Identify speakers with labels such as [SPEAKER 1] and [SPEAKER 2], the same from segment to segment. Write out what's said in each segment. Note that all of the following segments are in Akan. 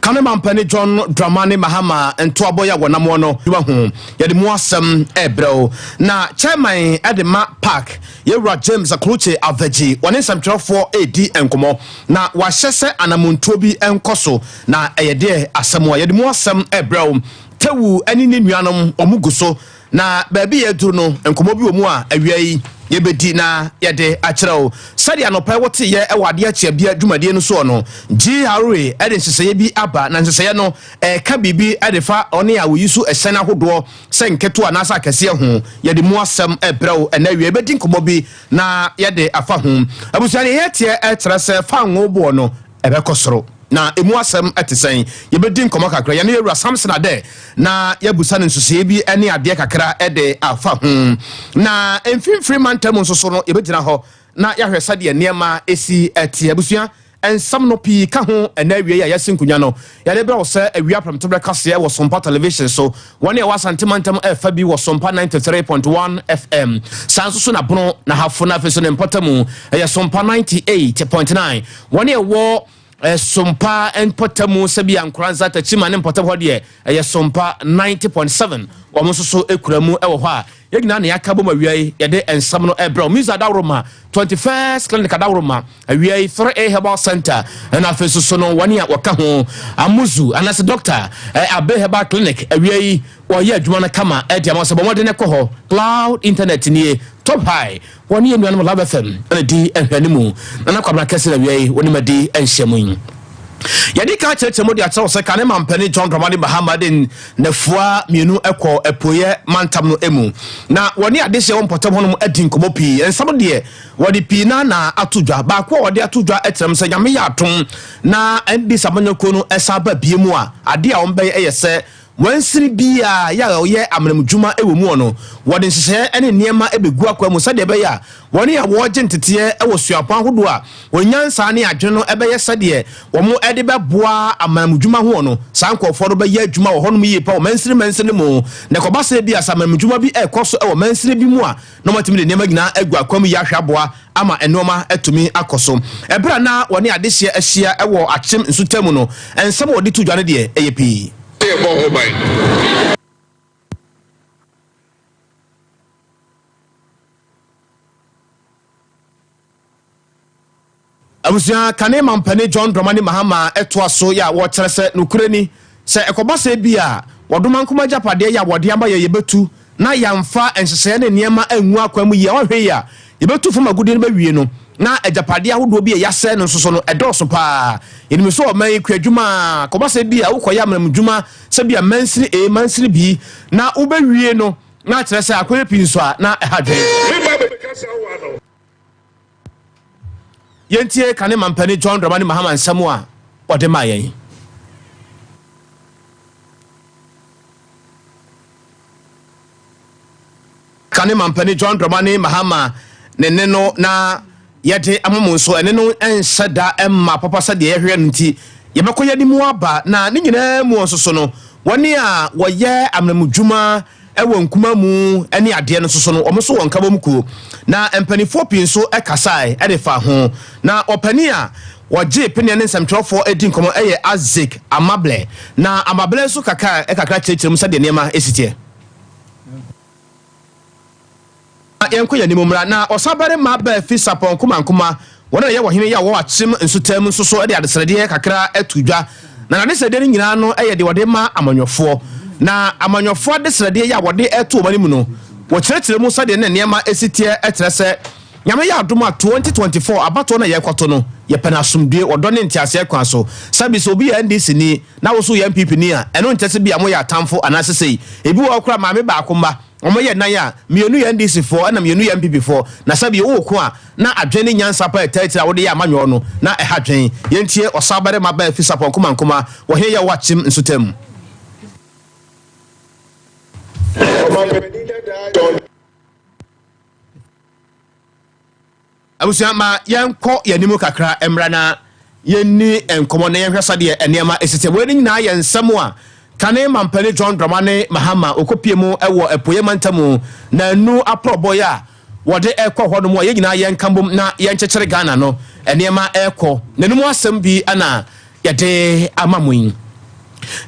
[SPEAKER 1] Kane mampanin John Dramani Mahama ntoabɔ yi a wɔnam wɔ no dwuma ho yɛde mu asɛm ɛrebrɛ wo. Na chairman de ma park yɛwura James Klutse Avegyi wɔne nsɛmtwerɛfoɔ redi nkɔmmɔ na wahyɛ sɛ anamontuo bi nkɔ so na ɛyɛ deɛ asɛm a yɛde mu asɛm ɛrebrɛ wo. Tewu ne ne nuanom wɔn gu so Na baabi a yɛaduru no, nkɔmmɔ bi wɔ mu a awia yi yɛbɛdi na yɛde akyerɛ wo. Sɛdeɛ anɔpa yi woteeɛ wɔ Adeɛ Kyeabea dwumadie no soɔ no, GRA de nhyehyɛeɛ bi aba, na nhyehyɛeɛ no ɛreka biribi de fa ɔne a wɔyi so ɛhyɛn ahodoɔ sɛ nketewa anaasɛ akɛseɛ ho. Yɛde mu asɛm rebrɛ wo ɛnnɛ awia. Yɛbɛdi nkɔmmɔ bi na yɛde afa ho. Abusua, deɛ yɛteɛ kyerɛ sɛ fangoo boɔ no ɛbɛkɔ soro. Na emu asɛm te sɛn? Yɛbɛdi nkɔmmɔ kakra. Yɛne Yɛwura Samson Adeh na yɛabusa no nsusuiɛ bi ne adeɛ kakra de afa ho. Na mfimfini mantam nso so no, yɛbɛgyina hɔ na yɛahwɛ sɛdeɛ nneɛma si teɛ. Abusua, nsɛm no pii ka ho ɛnɛ awie yi a yɛasi nkonnwa no. Yɛde brɛ wo sɛ awia prɛmtoberɛ kaseɛ wɔ Sompa Television so. Wɔn a ɛwɔ Asante mantam ɛfa bi wɔ Sompa 93.1 FM. Saa nso so na Bono, Nahafo na afei so ne mpɔtamu ɛyɛ Sompa 98.9. Wɔn a ɛwɔ Sompa mpɔtamu sɛbi Ankoranza, Takyima ne mpɔtam hɔ deɛ ɛyɛ Sompa 90.7. Wɔn nso so kura mu wɔ hɔ a yɛn nyinaa na yɛaka bom awia yi yɛde nsɛm no ɛbrɛ wo. Misa Adaworoma, 21st Clinic Adaworoma, awia yi 3A Herbal Center ɛna afei nso so no wɔn a wɔka ho Amuzu anaasɛ Doctor Abe Herbal Clinic awia yi wɔyɛ adwuma no kama ɛde ama sɛ bɔ mmɔden kɔ hɔ. Cloud Internet nie, Top High Wɔne yɛn nuanom Love FM na di nhwɛanimu. Nana Kwabena Kɛse na awia yi wɔne madi nhyiam yi. Yɛde kan kyerɛkyerɛ mu de akyerɛ wo sɛ kane mampanin John Dramani Mahama de nnafua mmienu kɔ apueɛ mantam no mu. Na wɔne adehyeɛ wɔ mpɔtam hɔnom adi nkɔmmɔ pii. Nsɛm deɛ wɔde pii na na ato dwa. Baako a wɔde ato dwa kyerɛ m sɛ Nyame yɛ atom na NDC amanyɔkuo no san ba bie mu a, adeɛ a wɔbɛyɛ yɛ sɛ Wansini biara yɛ a ɔyɛ amanamudwuma wɔ mu no, wɔde nhyehyɛeɛ ne nneɛma bɛgu akwaa mu sɛdeɛ ɛbɛyɛ a wɔn a wɔregye nteteɛ wɔ suapɔn ahodoɔ a wɔn nyansa ne adwene no bɛyɛ sɛdeɛ wɔde bɛboa amanamudwuma ho no, saa nkurɔfoɔ no bɛyɛ adwuma wɔ hɔnom yie pa wɔ mansini mansini mu. Na ɛkɔba sɛ ebia sɛ amanamudwuma bi rekɔ so wɔ mansini bi mu a, na wɔatumi de nneɛma nyinaa agu akwaa mu yie ahwɛ aboa ama nneɛma atumi akɔ so. Ɛberɛ a na wɔne adehyeɛ ahyia wɔ Akyem nsuta mu no, nsɛm a wɔde to dwa no deɛ, ɛyɛ pii.
[SPEAKER 2] Yɛbɔ ho ban.
[SPEAKER 1] Abusua kane mampanin John Dramani Mahama toa so yɛ a wɔkyerɛ sɛ nokorɛ ni, sɛ ɛkɔba sɛ ebia wɔdomankoma agyapadeɛ yɛ a wɔde ama yɛ yɛbɛtu na yɛamfa nhyehyɛeɛ ne nneɛma angu akwan mu yie a, wɔanhwɛ yie a, yɛbɛtu fam agudeɛ no bɛwie no na agyapadeɛ ahodoɔ bi a yɛasɛe no nso so no, ɛdɔɔso pa ara. Yɛnim sɛ ɔman yi kuadwuma a, kɔba sɛ bi a wokɔyɛ amanamudwuma sɛ bi a mansini A, mansini B, na wobɛwie no na akyerɛ sɛ akɔyɛ pii nso a, na ɛha dwen.
[SPEAKER 2] Me ba bɛka saa wa no.
[SPEAKER 1] Yɛntie kane mampanin John Dramani Mahama nsɛm a ɔde maa yɛn. Kane mampanin John Dramani Mahama ne ne no na yɛde ama mo nso ɛne no nhyɛ da mma papa sɛdeɛ yɛhwehwɛ no nti yɛbɛkɔ yɛn anim aba na ne nyinaa mu nso so no wɔne a wɔyɛ amanamudwuma wɔ nkuma mu ne adeɛ no nso so no, wɔn nso wɔ nkabom kuo. Na mpanimfoɔ pii nso kasae de faa ho. Na ɔpanin a wɔgyee peneɛ ne nsɛmtwerɛfoɔ di nkɔmmɔ yɛ Isaac Amable. Na Amable nso kakae kakra kyerɛkyerɛ mu sɛdeɛ nneɛma si teɛ. Yɛnkɔ yɛn anim mmra. Na ɔsabarima baa fi Sapɔn Nkomankoma, wɔn a ɛyɛ ɔhene yi a wɔwɔ Akyem nsutaa mu nso so de adesrɛdeɛ kakra to dwa. Na n'adesrɛdeɛ no nyinaa no yɛ deɛ wɔde ma amanyɔfoɔ. Na amanyɔfoɔ adesrɛdeɛ yi a wɔde to wɔn anim no, wɔkyerɛkyerɛ mu sɛdeɛ na nneɛma si teɛ kyerɛ sɛ Nyame yɛ adom a 2024 abatoɔ no a yɛrekɔto no, yɛpɛ no asomdwoeɛ, ɔdɔ ne nteaseɛ kwan so. Sɛbi sɛ obi yɛ NDC ni na wo nso woyɛ NPP ni a, ɛno nkyerɛ sɛ bi a moyɛ atamfo anaasɛ sei. Ebi wɔ hɔ koraa maame baako mma, Wɔyɛ nnan a, mmienu yɛ NDC foɔ ɛna mmienu yɛ NPP foɔ. Na sɛbi wo ko a, na adwene ne nyansa pa ɛtaa akyire a wode yɛ amanyɔɔ no, na ɛha dwen. Yɛntie Ɔsabarima Baa Fisapɔ Nkomankoma wɔ he yɛ wo akyem nsutam.
[SPEAKER 2] Ɔmanpanin dadaa John.
[SPEAKER 1] Abusua, ma yɛnkɔ yɛn anim kakra mmra na yɛnni nkɔmmɔ na yɛnhwɛ sɛdeɛ nneɛma ɛsi teɛ. Wei no nyinaa yɛ nsɛm a kane mampanin John Dramani Mahama ɔkɔpie mu wɔ Apueɛ mantamu na anu aprɔbɔeɛ a wɔde ɛkɔ hɔ nom a yɛn nyinaa yɛnka mbom na yɛnkyekyere Ghana no nneɛma ɛkɔ n'anim asɛm bi na yɛde ama mo yi.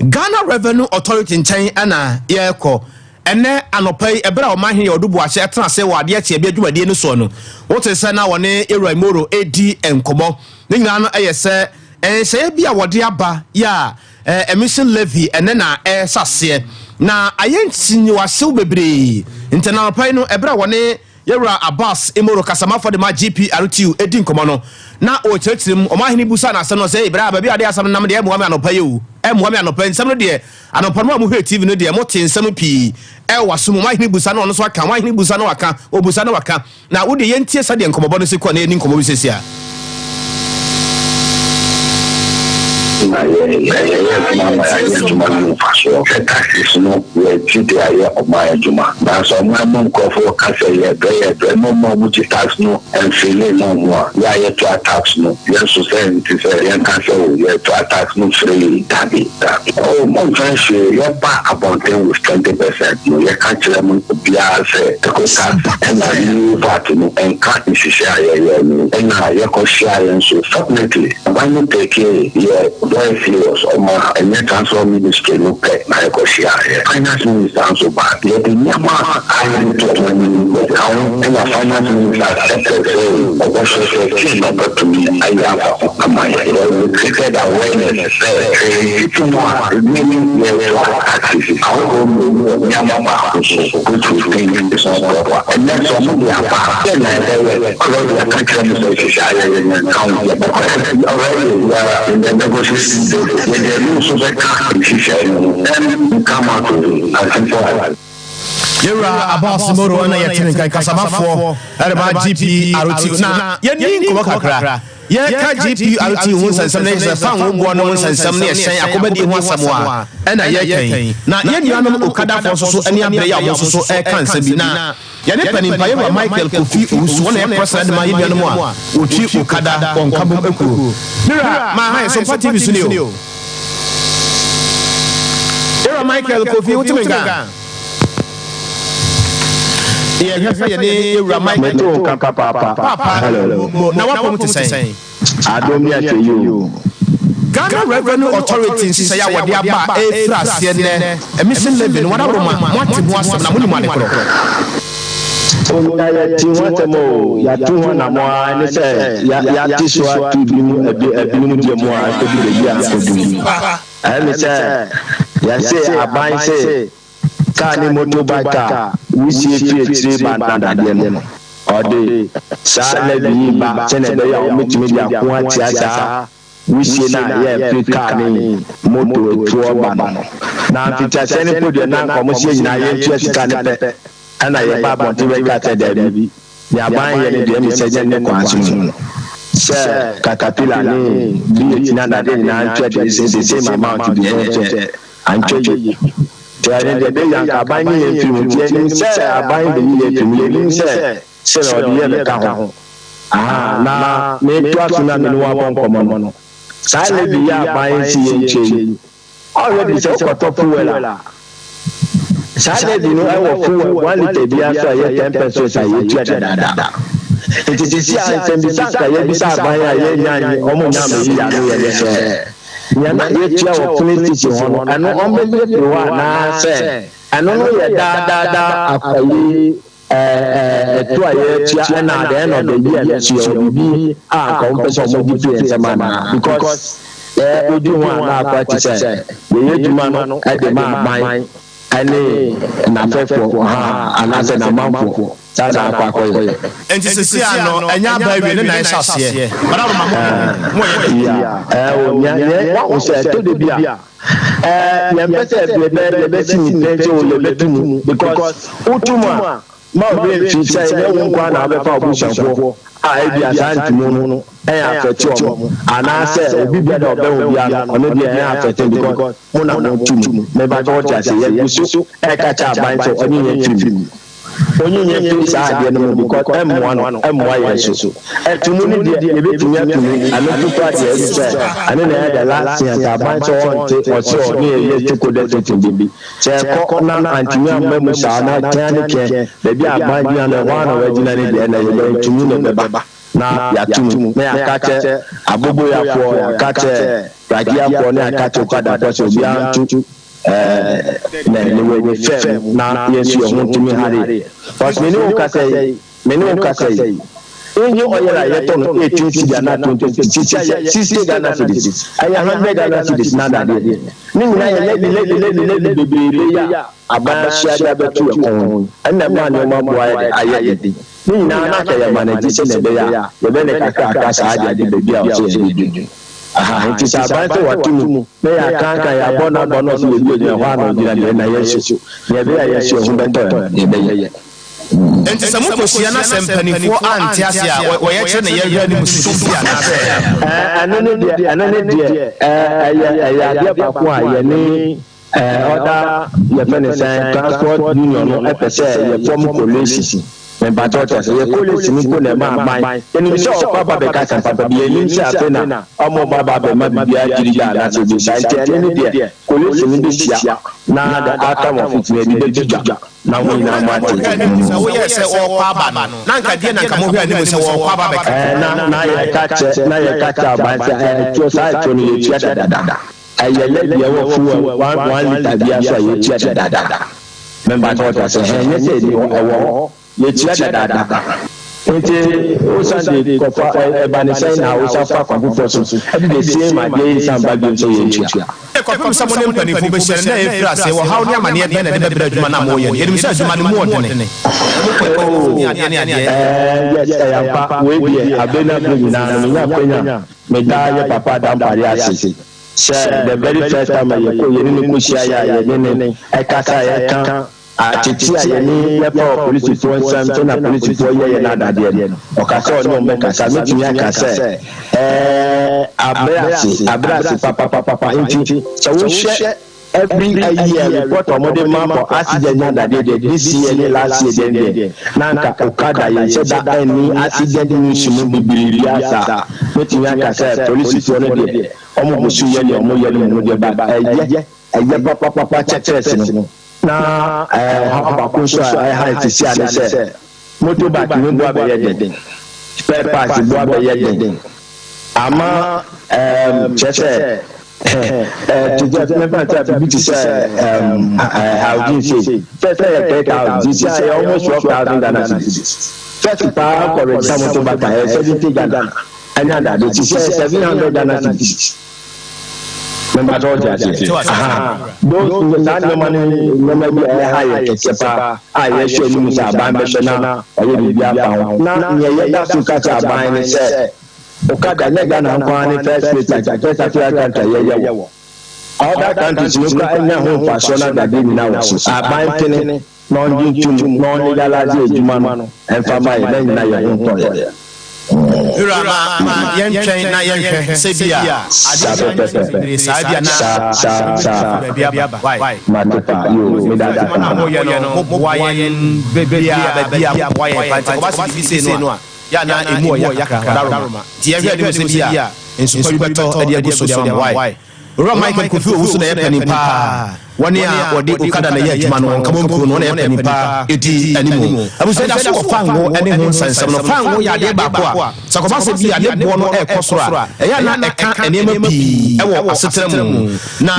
[SPEAKER 1] Ghana Revenue Authority nkyɛn ɛna yɛrekɔ ɛnɛ anɔpa yi. Ɛberɛ a ɔmanhene Yaw Adu Boakye ɛtena ase wɔ adeɛ kyeɛ bi adwumadie no soɔ no, wote sɛ na wɔne Ewura Imoro ɛdi nkɔmmɔ. Ne nyinaa no ɛyɛ sɛ nhyehyɛeɛ bi a wɔde aba yɛ a emission levy ɛnɛ na ɛhyɛ aseɛ na ayɛ nkyinyiwahyew bebree. Nti na anɔpa yi no, ɛberɛ a wɔne Yɛwura Abbas Imoro, kasamafo de ma GPRTU, ɛdi nkɔmmɔ no na ɔkyerɛkyerɛ mu, ɔmanhene busa no asɛm no sɛ ɛberɛ a baabi a ade asɛm no nam deɛ, ɛmmoa me anɔpa yi o, ɛmmoa me anɔpa yi. Nsɛm no deɛ, anɔpa no a mohwɛ TV no deɛ, mote nsɛm pii ɛwɔ aso mu. Ɔmanhene busa no, ɔno nso aka. Ɔmanhene busa no, waka. Ɔbusa no, waka. Na wode yɛntie sɛdeɛ nkɔmmɔbɔ no si kɔ na yɛni nkɔmmɔ bi sɛsi a.
[SPEAKER 3] Na yɛyɛ adwuma ma yɛayɛ adwuma no mu mfasoɔ sɛ taxes no yɛgye de ayɛ ɔman adwuma, nanso ɔman mu nkurɔfoɔ ka sɛ yɛbrɛ, yɛbrɛ na ɔma ɔmo gye tax no mfiri ma ɔmo a yɛ a yɛtoa tax no yɛn so sɛ nti sɛ yɛnka sɛ o yɛtoa tax no free. Dabi, dabi o, momfa nhwee. Yɛba abɔnten with 20% no, yɛka kyerɛ mo obiara sɛ eco tax ɛna new VAT no ɛnka nhyehyɛ a yɛyɛ no. Ɛna yɛkɔhyia yɛn nso, fortunately aban no take yɛ very serious. Ɔma ɛnyɛ Transport Ministry no pɛ na yɛkɔhyia yɛ, Finance Minister nso ba. Yɛde nneɛma a yɛde to ɔmo anim ka ho, ɛna Finance Minister accepted sɛ ɔbɛhwɛ sɛ tii na ɔbɛtumi ayɛ afa ho ama yɛ. Yɛ created awareness sɛ titi mu a ebi yɛtoa taxes ahodoɔ mmienu wɔ nneɛma baako so, which we think is not proper. Ɛnɛ sɛ ɔmo de aba sɛ na ɛbɛyɛ already aka kyerɛ mo sɛ hyehyɛ ayɛ yɛ yɛn ka ho, yɛbɛkɔ. Already we are in the negotiation table. Yɛde ɛno nso bɛka nhyehyɛ no ho and we come out with it as simple as
[SPEAKER 1] Yɛwura Abbas Moro na yɛte ne nkan, kasamafoɔ ɛde ma GPRT. Na yɛni nkɔmmɔ kakra. Yɛka GPRT ho nsɛnsɛm no, sɛ fa nwoboɔ no ho nsɛnsɛm ne ɛhyɛn akɔbɛdie ho asɛm a ɛna yɛkɛn. Na yɛn nuanom okadafoɔ nso so ani abere yɛ a wɔn nso so ɛka nsɛm bi. Na yɛne panimpa yɛwura Michael Kofi Owusu, wɔn na yɛ president ma yɛn nuanom a wɔtwi okada wɔn nkabom ekuo. Mira maa ha yɛ Sompa TV so ni o. Yɛwura Michael Kofi, wotumi nka? Yɛhwɛ sɛ yɛne yɛwura Michael.
[SPEAKER 4] Mɛto wo nka papaapa.
[SPEAKER 1] Papa.
[SPEAKER 4] Hello.
[SPEAKER 1] Na wapɔm te sɛn?
[SPEAKER 4] Adom ne akyɛ yi o.
[SPEAKER 1] Ghana Revenue Authority nhyehyɛeɛ a wɔde aba a ɛfiri aseɛ nnɛ, emission levy no, wɔadaworo ma moate ho asɛm na monim ade korɔ?
[SPEAKER 4] Na yɛte ho asɛm o, yɛato ho anammɔ a ne sɛ yɛate so ato binom ebinom deɛ mu a akɔdu baabi a akɔdu. Ɛne sɛ yɛse aban se kaa ne motorbike a wusie fi akyire ba nadadeɛ no, ɔde saa levy yi ba sɛnea ɛbɛyɛ a wɔbɛtumi de ako atia saa wusie no a yɛ firi kaa ne moto atuo ba no. Na mfitiaseɛ no po deɛ, na nka ɔmo sɛ nyinaa yɛntua sika no pɛ, ɛna yɛba abɔnten bɛka sɛ daabi, nea aban yɛ no deɛ, ɛmi sɛ nyɛ ne kwan so no sɛ Caterpillar ne V8 ne adadeɛ nyinaa ntua the same amount deɛ, ɛnyɛ sɛ antwa yie. Nti ɛno deɛ, ɛbɛyɛ anka aban nye yɛn firi mu. Nti yɛnim sɛ aban bɛyi yɛn firi mu, yɛnim sɛ sɛ ɔde yɛ bɛka ho aha. Na metoa so na mene wabɔ nkɔmmɔ no, saa levy yi a aban si yɛn nkyɛn yi, already sɛ wokɔtɔ fuel a, saa levy no ɛwɔ fuel 1 litre biara so a ɛyɛ 10 pesewas a yɛtua dadaada. Nti sisi a nsɛmbisa nka yɛbisa aban a yɛnya nye ɔmo nya amɛyi yɛ ano yɛ ne sɛ nea na yɛtua wɔ filling station hɔ no, ɛno ɔmbɛyɛ firi hɔ anaasɛ ɛno no yɛ daadaadaa akɔyi ɛto a yɛtua, ɛna at the end of the year no so yɛwɔ biribi a nka wɔn pɛ sɛ wɔn gye firi nsɛm anaa? Because ɛɛ odi ho a na akɔ ati sɛ yɛyɛ adwuma no ɛde ma aban ɛne n'afɛfoɔ ha anaasɛ n'amanfoɔ, saa na akɔ akɔyɛ.
[SPEAKER 1] Nti sisi a no ɛnyɛ aba awie ne nan hyɛ aseɛ madam ma mo yɛ dɛ.
[SPEAKER 4] Ya, ɛɛ o nea nea wahu sɛ ɛtɔ de bi a yɛn pɛ sɛ yɛbɛsi ne pɛn sɛ o yɛbɛtu mu, because wotu mu a, ma obi nfi sɛ ɛnyɛ wo nko na wabɛfa abusuafoɔ a ebi a saa ntumu no ɛyɛ afɛte ɔmo, anaasɛ obi bia da ɔbɛn obi ano, ɔno deɛ ɛyɛ afɛte because mo na mo tu mu. Mɛba sɛ wɔte ase, yɛgu so ɛka kyɛ aban sɛ ɔnye yɛn firi mu, onye yɛn firi saa adeɛ no mu, because ɛmmoa no, ɛmmoa yɛn so. Ɛtumu no deɛ, yɛbɛtumi atumu ɛno nso kora deɛ, ɛbi sɛ ɛno na ɛyɛ the last thing sɛ aban sɛ ɔnte ɔsɛ ɔne yɛyɛ stakeholder meeting bi sɛ ɛkɔ na antumi amma mu saa na kɛn ne kɛn baabi a aban gyina no, ɛhɔ a na wagyina no deɛ, na yɛbɛtumi na ɛbɛba. Na yɛato mu na yɛaka kyɛ aboboyafoɔ, yɛaka kyɛ pragiafoɔ na yɛaka kyɛ okadafoɔ sɛ obiara nto ɛɛ ne ne wɔ ne fɛm na yɛn nso yɛn ho ntumi hare yɛ. Cause me ne wo kasa yi, me ne wo kasa yi, engine oil a yɛtɔ no 18 cedi anaa 20 cedi, sisi ayɛ 60 Ghana cedis, ɛyɛ 100 Ghana cedis na adadeɛ. Ne nyinaa yɛ levy levy levy levy bebrebe yi a aban ahyia de abɛto yɛn kɔn yi, ɛna ɛma nneɛma boa ayɛ den. Ne nyinaa na anka yɛma no agye sɛnea ɛbɛyɛ a yɛbɛyɛ no kakrakra saa de adu baabi a ɔsɛ yɛde du no. Aha, enti sɛ aban sɛ wato mu na yɛakankan, yɛabɔ no aba na ɔsɛ yɛdu agyina hɔ a na ɔgyina deɛ, na yɛn nso, nea ɛbɛyɛ a yɛn nso yɛn ho bɛtɔ yɛn no, yɛbɛyɛ.
[SPEAKER 1] Enti sɛ mokɔhyia na sɛ mpanimfoɔ ante ase a, wɔyɛ kyerɛ na yɛhwɛ anim sisi anaasɛ?
[SPEAKER 4] Ɛno ne deɛ, ɛno ne deɛ, ɛyɛ, ɛyɛ adeɛ baako a yɛne Other yɛfrɛ no sɛn transport union no pɛ sɛ yɛ form coalition. Mempakyɛw kyerɛ sɛ yɛ coalition mpo na ɛma aban. Yɛnim sɛ ɔkɔ aba bɛka asɛm papa bi, yɛnnim sɛ afei na ɔmo ba aba abɛma biribiara dwiri gya anaasɛ ebi saa. Nti ɛno ne deɛ coalition no bɛhyia na the outcome of it no yɛde bɛto dwa na mo nyinaa mo ate.
[SPEAKER 1] Mohwɛ anim sɛ woyɛɛ sɛ wɔrekɔ aba no, na anka deɛn na anka mohwɛ anim sɛ wɔrekɔ aba abɛka?
[SPEAKER 4] Na na yɛka kyerɛ na yɛka kyerɛ aban sɛ ɛtuo saa ɛtuo no yɛtua dada. Ɛyɛ levy a ɛwɔ fuel one one litre biara so a yɛtua dadaada. Mempakyɛ wote aseɛ? Ɛhɛn, ɛnyɛ sɛ ɛnni hɔ, ɛwɔ hɔ, yɛtua dadaada. Nti wosan de kɔfa, ɛba ne sɛn na wosan fa kwan foforɔ so de the same adeɛ yi san ba biom sɛ yɛntua?
[SPEAKER 1] Kɔpem sɛ mo ne mpanimfoɔ bɛhyia no na ɛfiri aseɛ, ɔhaw ne amaneɛ bɛn na ɛde bɛbrɛ adwuma no a moreyɛ no? Yɛnim sɛ adwuma no mu ɔdene, na mokɔ mpanimfoɔ ne adeɛ ne adeɛ.
[SPEAKER 4] Ɛɛ, yes, ɛyɛ ampa. Wei deɛ, abere ne abere nyinaa no, menya akwanya meda yɛ papa Dampare ase sɛ the very first time a yɛkɔ yɛne no kɔhyiaeɛ a yɛne no ɛkasaeɛ ɛka atete a yɛne yɛfa wɔ polisifoɔ nsam sɛnea polisifoɔ yɛ yɛn adadeɛ no, ɔka sɛ ɔne wɔn bɛkasa. Mɛtumi aka sɛ ɛɛ abrɛ ase, abrɛ ase papapapapa. Nti sɛ wohwɛ every year report a wɔde ma for accident ne adadeɛ deɛ, this year ne last year deɛ deɛ, na anka Okada yɛnhyɛ da nni accident news mu bebree biara saa. Mɛtumi aka sɛ polisifoɔ no deɛ wɔn gu so yɛ deɛ wɔyɛ no mu deɛ, but ɛyɛ ɛyɛ papapapa kyɛkyerɛs no. Na ɔhaw baako nso a ɛha yɛ sisi a ne sɛ motorbike no bo abɛyɛ den, spare parts bo abɛyɛ den ama kyerɛ sɛ te sɛ mɛfa sɛ biribi te sɛ housing sei first yɛ 3,000, sisi a yɛ almost 12,000 Ghana cedis. First paa kɔ register motorbike a ɛyɛ 70 Ghana ɛne adade, sisi a yɛ 700 Ghana cedis. Mɛmpa sɛ ɔte aseɛ. Aha, those saa nneɛma no nneɛma bi a ɛha yɛ kɛseɛ paa a yɛhwɛ anim sɛ aban bɛhwɛ na ɔyɛ biribi afa ho. Na nea yɛda so ka kyerɛ aban ne sɛ Okada nyɛ Ghana nko ara ne first rate first African country a yɛyɛ wɔ. Other countries no koraa anya ho mfasoɔ no adadeɛ nyinaa wɔ so. Aban pene na ɔngye ntom na ɔnlegalise adwuma no mfa ma yɛn na nyinaa yɛn ho ntɔ yɛn.
[SPEAKER 1] Wura ma ma yɛntwɛn na yɛnhwɛ sɛ bi a adeɛ bi anyɛ bebree saa bi a na
[SPEAKER 4] Saa saa
[SPEAKER 1] baabi aba. Why?
[SPEAKER 4] Mate paa yoo meda ase
[SPEAKER 1] Adwuma no a
[SPEAKER 4] paa.
[SPEAKER 1] moyɛ no moboa yɛn baabi a baabi a moboa yɛn paa nti kɔba sɛ biribi sei no a yɛ a na emu ɔya kakra ɔdaroma nti yɛhwɛ anim sɛ bi a nsu pa bi bɛtɔ de agu so de ama mo. Why? Owura Michael Kofi Owusu na ɛyɛ panin paa. Wɔne a wɔde Okada na ɛyɛ adwuma no, Nkabom kuo no, wɔn na ɛyɛ panin paa ɛdi animu. Abusua da so wɔ fango ne ho nsɛnsɛm no. Fango yɛ adeɛ baako a sɛ kɔba sɛ bi a ne boɔ no ɛrekɔ soro a, ɛyɛ a na ɛka nneɛma pii wɔ asetena mu. Na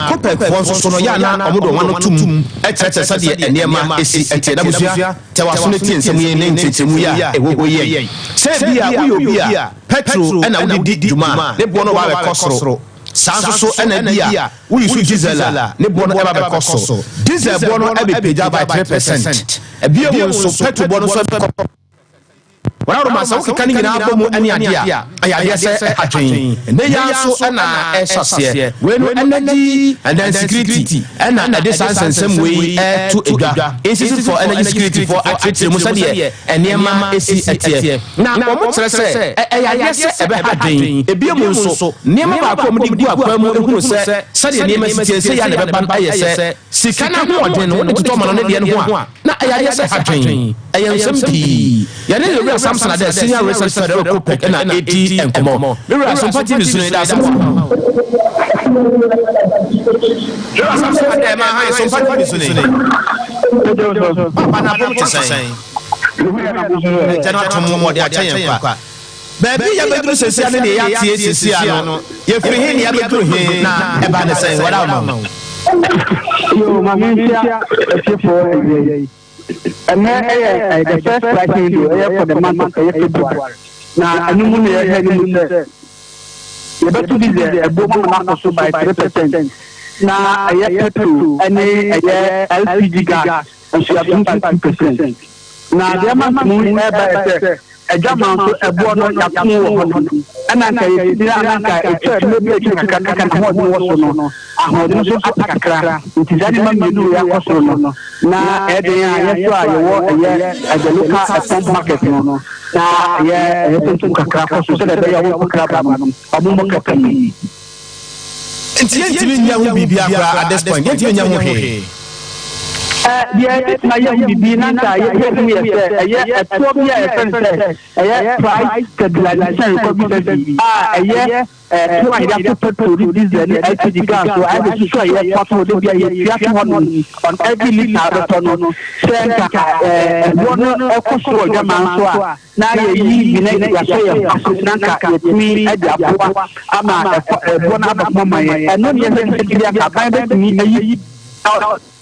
[SPEAKER 1] Copec foɔ nso so no, yɛ a na wɔde wɔn ano tom kyerɛkyerɛ sɛdeɛ nneɛma si teɛ. N'abusua, tɛ w'aso na tie nsɛm yi ne nkyerɛkyerɛmu yi a ɛwɔ hɔ yi. Sɛ ebia woyɛ obi a pɛtro na wode di dwuma a, ne boɔ no ba bɛkɔ soro. Saa nso so na ebia woyi so diesel a, ne boɔ no ba bɛkɔ soro. Diesel boɔ no bɛpagya by 3%. Bio nso, pɛtro boɔ no nso bɛkɔ. Wɔn sɛ wokeka ne nyinaa bɔ mu ne adeɛ a, ɛyɛ adeɛ sɛ ɛha dwen. Ɛnnɛ yi ara nso na ɛrehyɛ aseɛ. Wei no Energy and then Security ɛna ɛde saa nsɛnsɛm wei ɛto dwa. Institute for Energy Security foɔ akyerɛkyerɛ mu sɛdeɛ nneɛma si teɛ. Na wɔkyerɛ sɛ ɛyɛ adeɛ sɛ ɛbɛha dwen. Ebio mu nso, nneɛma baako a wɔde gu akwan mu hunu sɛ sɛdeɛ nneɛma si teɛ sei ara na ɛbɛba no yɛ sɛ sika no ahoɔden no wode totɔ ma no ne deɛ no ho a, na ɛyɛ adeɛ sɛ ɛha dwen. Ɛyɛ nsɛm pii. Yɛne Yɛwura Samson Adeh, Senior Research Fellow wɔ COPEC na ɛredi nkɔmmɔ. Me wura, Sompa TV so no, yɛda ase ma wo. Yɛwura Samson Adeh, ma han, Sompa TV so no. Papa, na apom te sɛn? Agya no atom wɔde akyɛ yɛn kwa. Baabi yɛbɛduru sesia ne deɛ yɛateɛ sesia no, yɛfiri he ne yɛabɛduru he, na ɛbaa ne sɛn? Wɔda wo ma wo.
[SPEAKER 5] Yo, ma menhyia atiefoɔ awia yi. Ɛnɛ ɛyɛ the first pricing window ɛyɛ for the month of ɛyɛ February. Na ɛno mu na yɛhwɛ anim sɛ yɛbɛto diesel ɛboɔ mu ama no akɔ so by 3%. Na ɛyɛ petrol ɛne ɛyɛ LPG gas nso yɛato mu by 2%. Na deɛ ɛma ntomu ɛreba yɛ sɛ adwaman nso ɛboɔ no yɛato mu wɔ hɔ nom. Ɛna nka yɛsi a na nka ɛtwa mmerɛ bi a ɛtwa kakra na nka n'ahoɔden wɔ so no, ahoɔden nso ate kakra. Nti saa nneɛma mmienu wei akɔ soro no, na ɛyɛ den a yɛn nso a yɛwɔ ɛyɛ the local pump market no, na ɛyɛ ɛyɛ sɛ ntum kakra kɔ so sɛdeɛ ɛbɛyɛ a wɔn kakra ba no, wɔn mmɔ ka pii.
[SPEAKER 1] Nti yɛntumi nyɛ ho biribiara koraa at this point, yɛntumi nyɛ ho hwee.
[SPEAKER 5] Deɛ yɛbɛtumi ayɛ ho biribi na nka yɛpɛ hu yɛ sɛ ɛyɛ ɛtoɔ bi a yɛfrɛ no sɛ ɛyɛ price stabilization recovery levy a ɛyɛ ɛtoɔ a yɛde ato petrol ne diesel ne LPG gas so a ɛde susu a yɛtoa to hɔ da bi a yɛtua to hɔ nom on every litre a wobɛtɔ no, sɛ nka ɛboɔ no ɛkɔ soro wɔ dwaman so a, na yɛyi bi na yɛasɔ yɛn ho ase na nka yɛtumi de aboa ama ɛkɔ ɛboɔ no aba fam ama yɛn. Ɛno ne yɛhwɛ sɛ bi anka aban bɛtumi ayi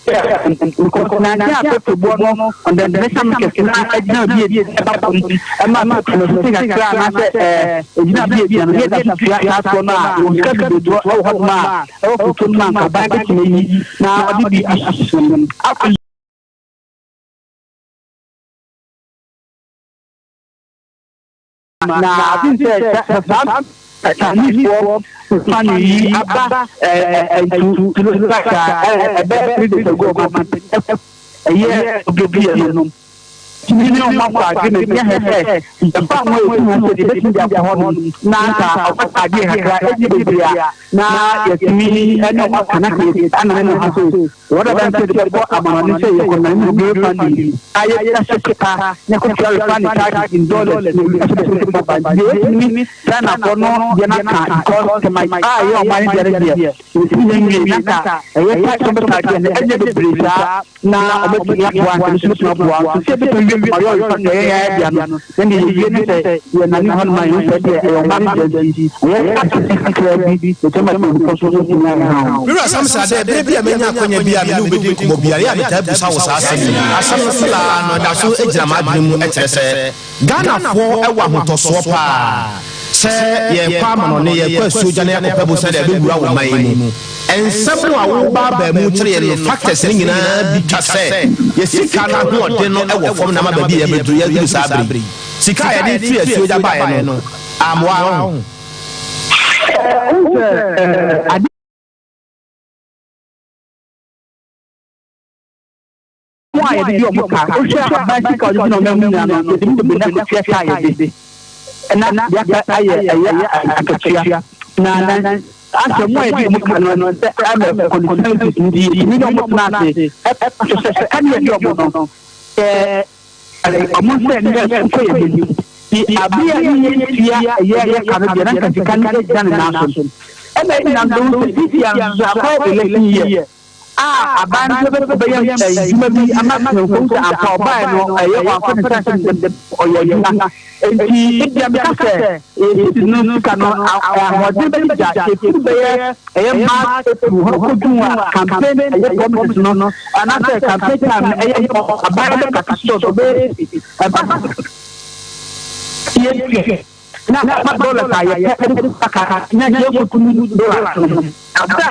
[SPEAKER 5] because nankyɛn a petrol boɔ no on the international market na agyina bi a ɛba fam ɛma petrol no sisi kakra anaasɛ ɛɛ egyina bi egyina no yɛda so tua saa toɔ no a wɔn sika bebree toɔ ɛwɔ hɔ nom a ɛwɔ foto no mu a nka aban bɛtumi ayi na ɔde bi asisi no. Afei Na I think sɛ saa Chinese foɔ money yi aba ɛɛ to like a ɛbɛ 3 days ago ɔmo ɛyɛ obi yɛ no tumi ne ɔmo akɔ agreement yɛ hɛ sɛ ɛfa ho a etu ho sɛ deɛ ebetumi de akɔ hɔ nom na nka ɔmo adeɛ kakra ɛdi bebree a na yɛtumi ɛne ɔmo aka na kɛ ana ne ho so wɔn a bɛn sɛ de bɛbɔ amanɔne sɛ yɛkɔ na ne bi refunding a yɛhyɛ sika na kɔtua refunding charges in dollars na ebi nso de sɛ bɔ ba deɛ yɛtumi China fɔ no deɛ no aka because tɛma a ɛyɛ ɔman no deɛ no deɛ yɛtumi yɛ nwie na nka ɛyɛ tax ɔbɛta deɛ no ɛnyɛ bebree saa na ɔbɛtumi aboa nka no nso bɛtumi aboa nso sɛ ɛbɛtumi wie ɔyɛ ɔrefa no ɛyɛ yɛn deɛ no na deɛ yɛwie ne sɛ yɛnane hɔ no ma yɛhu sɛ deɛ ɛyɛ ɔman no deɛ nti ɛyɛ tax kakra bi ɛtumi ma tɛmufo so so tumi ayɛ ha.
[SPEAKER 1] Me wura Samson Adeh, berɛ bi a manya akwanya bi a me ne wo bɛdi nkɔmmɔ biara, ɛyɛ a metaa bisa wo saa asɛm yi. Asɛm no so laa no, ɛda so gyina m'adwene mu kyerɛ sɛ Ghanafoɔ wɔ ahotɔsoɔ paa sɛ yɛrekɔ amanɔne, yɛrekɔ asuogya na yɛakɔpɛ bosea de abɛwura wo man yi mu. Nsɛm a wobaabaa mu kyerɛ yɛn no, factors no nyinaa bi twa sɛ yɛ sika no ahoɔden no wɔ fam na ama baabi a yɛabɛduru, yɛaduru saa berɛ yi. Sika a yɛde firi asuogya baeɛ no, ammoa wo ho.
[SPEAKER 5] Wohu sɛ ade. Wɔn a yɛde di wɔn ka, wohwɛ aban sika a wɔde gyina ɔman mu nyinaa no, yɛde mu bebree no akɔtua ka a yɛde na deɛ aka ayɛ ɛyɛ akatua. Na na asɛ wɔn a yɛde wɔn ka no sɛ IMF conditionalities nti yɛtumi ne wɔn tena ase ɛhwɛ sɛ ɛka ne yɛde wɔn no sɛ wɔn sɛ ne ɛkɔ yɛn anim. Nti abere a ne yɛtua ɛyɛ yɛ ka no deɛ na nka sika no gyina ne nan so. Ɛna ɛnyinam de wo sɛ this year nso akɔyɛ election year. A aban no sɛ bɛyɛ adwuma bi ama temamufoɔ sɛ ampa ɔbaeɛ no ɛyɛ wamfa ne nsa nhyɛ ne nsam ɔyɛ adwuma nti ebia meka sɛ yɛsisi no sika no ahoɔden bɛgya ɛfiri bɛyɛ ɛyɛ March April hɔ kɔdu a campaign ɛyɛ promises no anaasɛ campaign time no ɛyɛ aban no bɛkata so sɛ ɔbɛyɛ ɛba yɛtua na ɛma dollars a yɛpɛ de kaka na yɛnkɔtu dollars no abere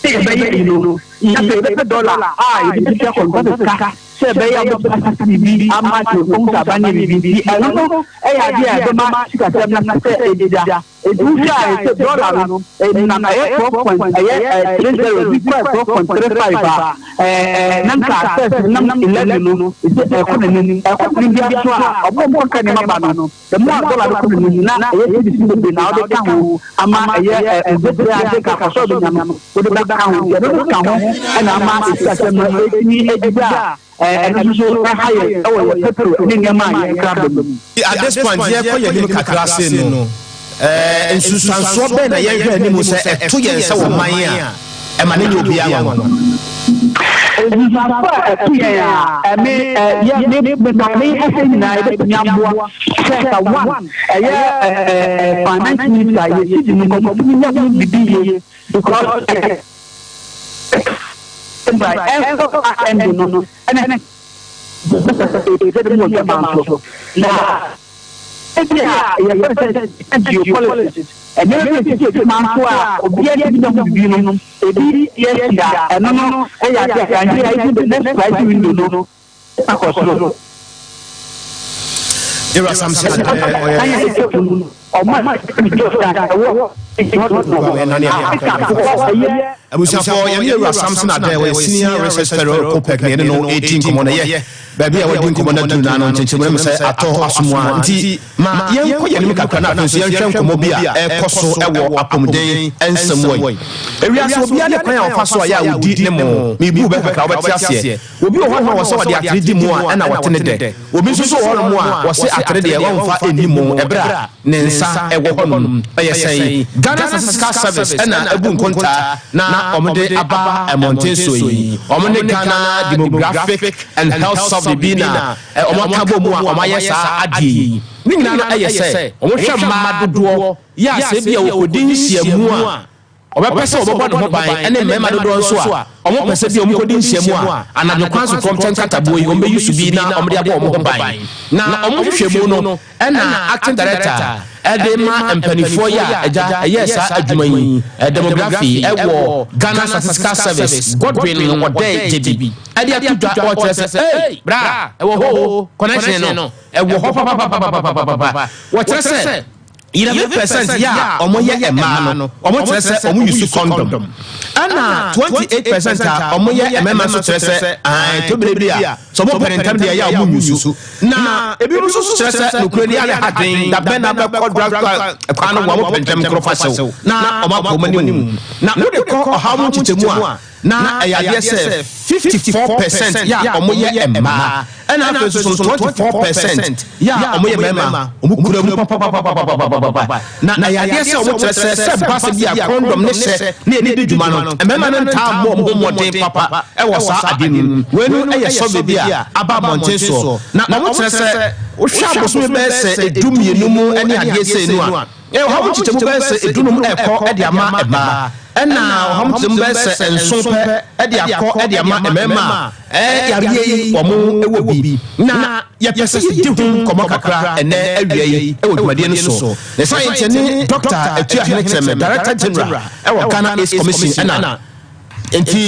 [SPEAKER 5] a yɛbɛyɛ yi no yɛsɛ yɛbɛpɛ dollar a yɛde bɛtua contractors ka sɛ ɛbɛyɛ a wɔbɛtumi asase biribi ama tewfo sɛ aban yɛ biribi nti ɛno no ɛyɛ adeɛ a ɛbɛma sikasɛm no sɛ ɛdeda. Nti wohwɛ a ɛsɛ dollar no ɛnam ɛyɛ 12 point ɛyɛ 30 bi kɔ 12.35 a ɛɛ na nka first nam 11 no ɛsɛ ɛkɔ n'anim ɛkɔ n'anim bi aso a ɔmo ɔmo kaka nneɛma ba no. The more a dollar no kɔ n'anim na ɛyɛ cedis no bebree na wode ka ho ama ɛyɛ ɛdwetire a sɛ nka akɔsɔ bɛnya no wode bɛka ho nti ɛno no ka ho ɛna ama esikasɛm no ɛtumi agyigya a ɛno nso so ɛha yɛn ɛwɔ yɛ petrol ne nneɛma a yɛkra ba mu.
[SPEAKER 1] At this point yɛrekɔ yɛn anim kakra sei no, nsunsuansoɔ bɛn na yɛnhwɛ anim sɛ ɛto yɛn sɛ ɔman a ɛma no nyɛ obiara nwanwa?
[SPEAKER 5] Nsunsuanso a ɛto yɛn a ɛme yɛ me me maame ɛsɛ nyinaa yɛbɛtumi aboa sɛ ka one ɛyɛ finance minister yɛ si di no nkɔmɔ tumi nyɛ ho bibi yie because ɛnso ɛndo no ɛne ɛsɛ de mu wɔ dwama so na ebi a yɛfrɛ sɛ geopolitics ɛnneɛma bi sisi ebi maa so a obiara ti bi ho bibi no ebi yɛ si a ɛno no ɛyɛ ade a yɛn yɛ the next price window no akɔ soro.
[SPEAKER 1] Yɛwura Samson Adɛ ɔyɛ. Abusuafoɔ yɛne yɛwura Samson Adɛ ɔyɛ senior research fellow COPEC na yɛne no ɛredi nkɔmmɔ na yɛ baabi a wɔdi nkɔmmɔ no aduru no ano nkyɛnkyɛmu no mu sɛ atɔ asom a nti ma yɛnkɔ yɛn anim kakra na afei nso yɛnhwɛ nkɔmmɔ bi a ɛrekɔ so wɔ apɔmuden nsɛm wɔ yi. Ewiase obiara ne kwan a ɔfa so a yɛ a ɔdi ne mo. Mebu bɛ kakra wobɛte aseɛ. Obi wɔ hɔnom a wɔsɛ wɔde atere di mu a ɛna wɔte ne dɛ. Obi nso so wɔ hɔnom a wɔse atere deɛ wɔmfa nni mu ɛberɛ a ne nsa wɔ hɔnom. Ɛyɛ sɛn? Ghana Statistical Service na abu nkontaa na wɔde aba mmɔnten soɔ yi. Wɔn ne Ghana Demographic and Health Survey bi na wɔaka bɔ mu a wɔayɛ saa adeɛ yi. Ne nyinaa no ɛyɛ sɛ wɔhwɛ mmaa dodoɔ yɛ a sɛ ebia wɔkɔdi nhyiamu a Ɔbɛpɛ sɛ wɔbɛbɔ ne ho ban ne mmarima dodoɔ nso a wɔpɛ sɛ bi a wɔkɔdi nhyiamu a anadwo kwan so kɔmkyɛ nkataboɔ yi wɔbɛyi so bi na wɔde abɔ wɔn ho ban. Na wɔn nhwehwɛmu no na Acting Director de ma mpaninfoɔ yi a agya ɛyɛɛ saa adwuma yi, Demography, wɔ Ghana Statistical Service, Godwin Odei Gyebi de ato dwa ɔkyerɛ sɛ ei bra ɛwɔ hɔ o, connection no ɛwɔ hɔ papapapapapapa. Wɔkyerɛ sɛ. 11% yɛ a wɔyɛ mmaa no, wɔkyerɛ sɛ wɔn use condom. Ɛna 28% a wɔyɛ mmarima nso kyerɛ sɛ ae tɔ bere bi a sɛ wɔn pɛ ne ntɛm deɛ ɛyɛ a wɔn use. Na ebinom nso kyerɛ sɛ nokorɛ ni ayɛ ha den da bɛn na bɛkɔ drug store kwan no wɔn pɛ ntɛm korɔ fa hyew na wɔn akɔ wɔn anim. Na wode kɔ ɔhaw mu nkyekyɛmu a, na ɛyɛ adeɛ sɛ 54% yɛ a wɔyɛ mmaa ɛna afei nso so 24% yɛ a wɔyɛ mmarima, wɔn kura mu papapapapapapa. Na ɛyɛ adeɛ sɛ wɔkyerɛ sɛ sɛ ba sɛ bi a kɔndɔm ne hyɛ ne yɛde di dwuma no, mmarima no ntaa mmɔ wɔn ho mmɔden papa wɔ saa adeɛ no mu. Wei no yɛ survey bi a aba abɔnten soɔ, na wɔkyerɛ sɛ wohwɛ abosome bɛyɛ sɛ 12 mu ne adeɛ sei no a, Ɔha mu nkyekyɛmu bɛyɛ sɛ dunum rekɔ de ama mmaa, ɛna ɔha mu nkyekyɛmu bɛyɛ sɛ nson pɛ de akɔ de ama mmarima a yareɛ yi wɔn wɔ bi. Na yɛpɛ sɛ yɛdi ho nkɔmmɔ kakra ɛnɛ awia yi wɔ dwumadie no so. Ne saa nti ne Dɔkta Atuahene Kyeremeh, Director General wɔ Ghana AIDS Commission ɛna nti.